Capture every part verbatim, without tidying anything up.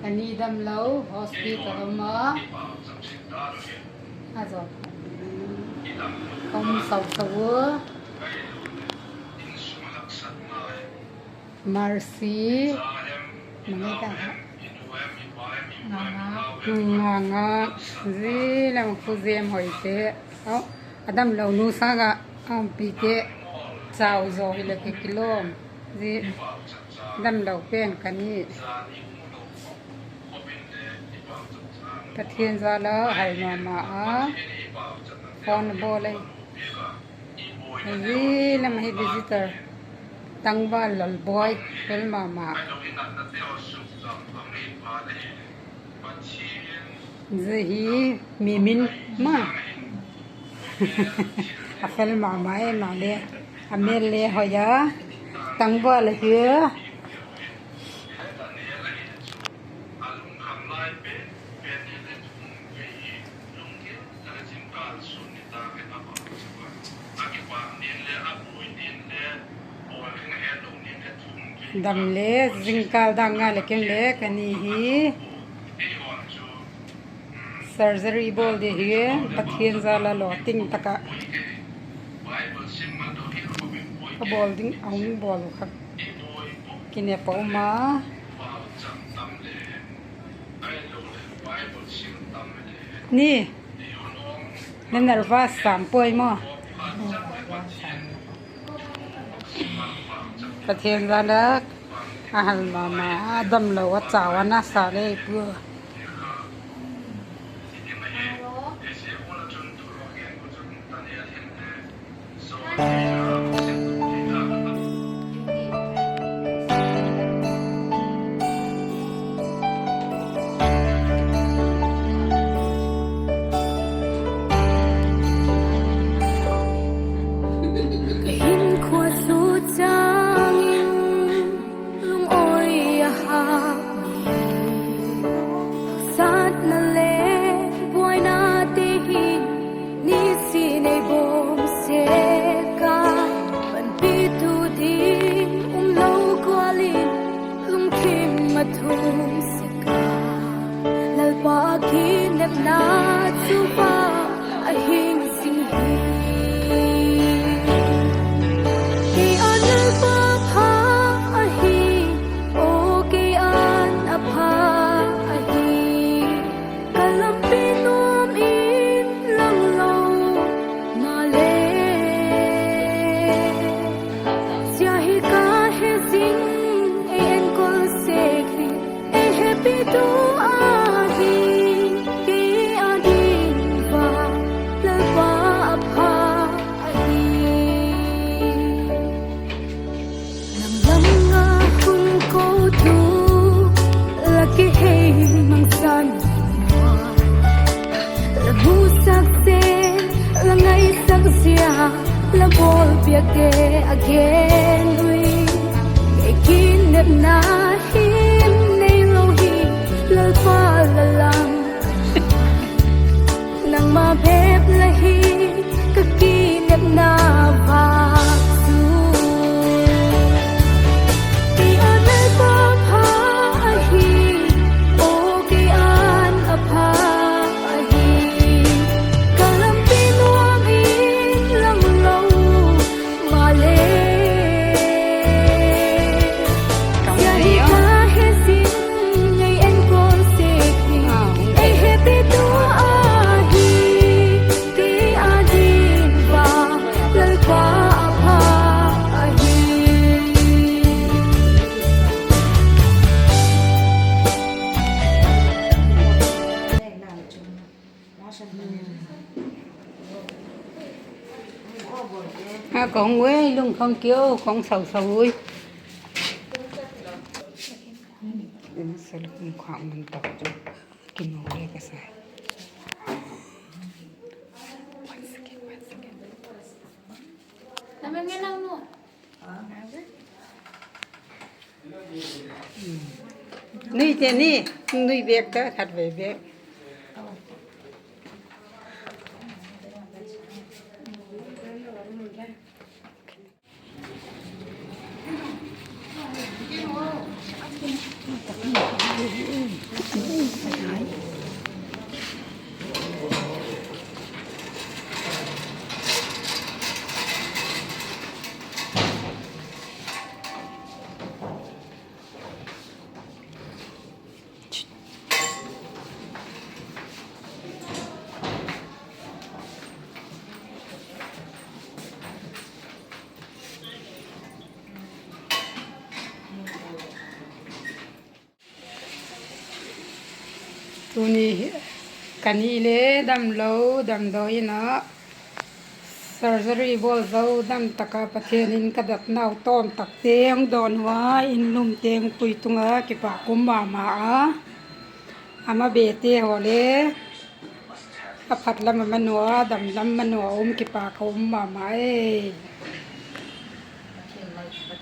Ni damlo hospital a um a. A zo. Ka um sau sau u. Mercy. Mangei ta ha. Nga nga. Zi lam khu zem hoi te. Au. A damlo nu sâng a, a umpite chau zaw hile kikilawm. Zi damlo pen ka ni. Pathian zâl a hal ma ma a, phone a bawl ei. Zi lam hi visitor. Tangval Lalboi, fel ma ma. Zi hi mi min ma. A fel ma ma e ma le. A mêl le hoi a. Tangval ahi. Dam le, zingkâl dang nga le kem le ka ni hi. Surgery bawl di hi, Pathian zâl a lawting tak ah. Ka bawl ding a hung bawl kha. Kinep a um a. Ni, na nervous sam puai maw? Pathian zâl a, a hal ma ma, a damlo a chau a nasa le pua. Ka hinkhua sut châng in lungawi a hâk hi. Satna le buainate hin nisin ei bawm sek a, panpitu ding umlo gual in lungthim a thum sek a, Lalpa kinepna chu vang a hing zing hi. Kei ân Lalpa pha ahi, aw kei ân a pha ahi. Ka lampi nuam in lang lo maleh, zia hi ka he zing, ei enkol sek hi, ei hepitu ahi. Kei â ding vang Lalpa a pha ahi. Nang lam nga hung kotu, la kihei mangsan, la musak zia, la ngaisak zia, la bawl piakte a gen ui. Kei kinepna him neilo hi, Lalpa la lam. Nangma bep la hi ka kinepna vâk chu. Kei ân Lalpa pha ahi, aw kei ân a pha ahi. Ka lampi nuam in lang lo maleh, zia hi ka he zing, ei enkol sek hi, ei hepitu ahi. Kei â ding vang Lalpa a pha ahi. A kong uai lungkham keu kong sau sau ui. Sa la kum khang man tak chu kinu le ka sa. Nui te ni, nui bek ta khat vei bek. Tuni ka ni le damlo, damdawi in a, surgery bawl zo dam tak a Pathian in ka datnau tawm takte hung dawn ua, in lum teng pui tung a kipak um ma ma a, a ma bete haw le a phat lam a man ua, dam lam man ua um kipak a um ma ma e.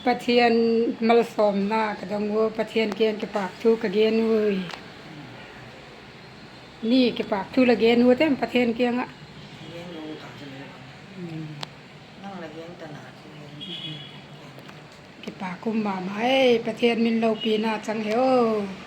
Pathian malsawmna ka dong ua, Pathian kiang kipakthu ka gen ui. Ni kipakthu la gen ua tem Pathian kiang ah. Kipak um ma ma e, Pathian min lopina chang hen aw.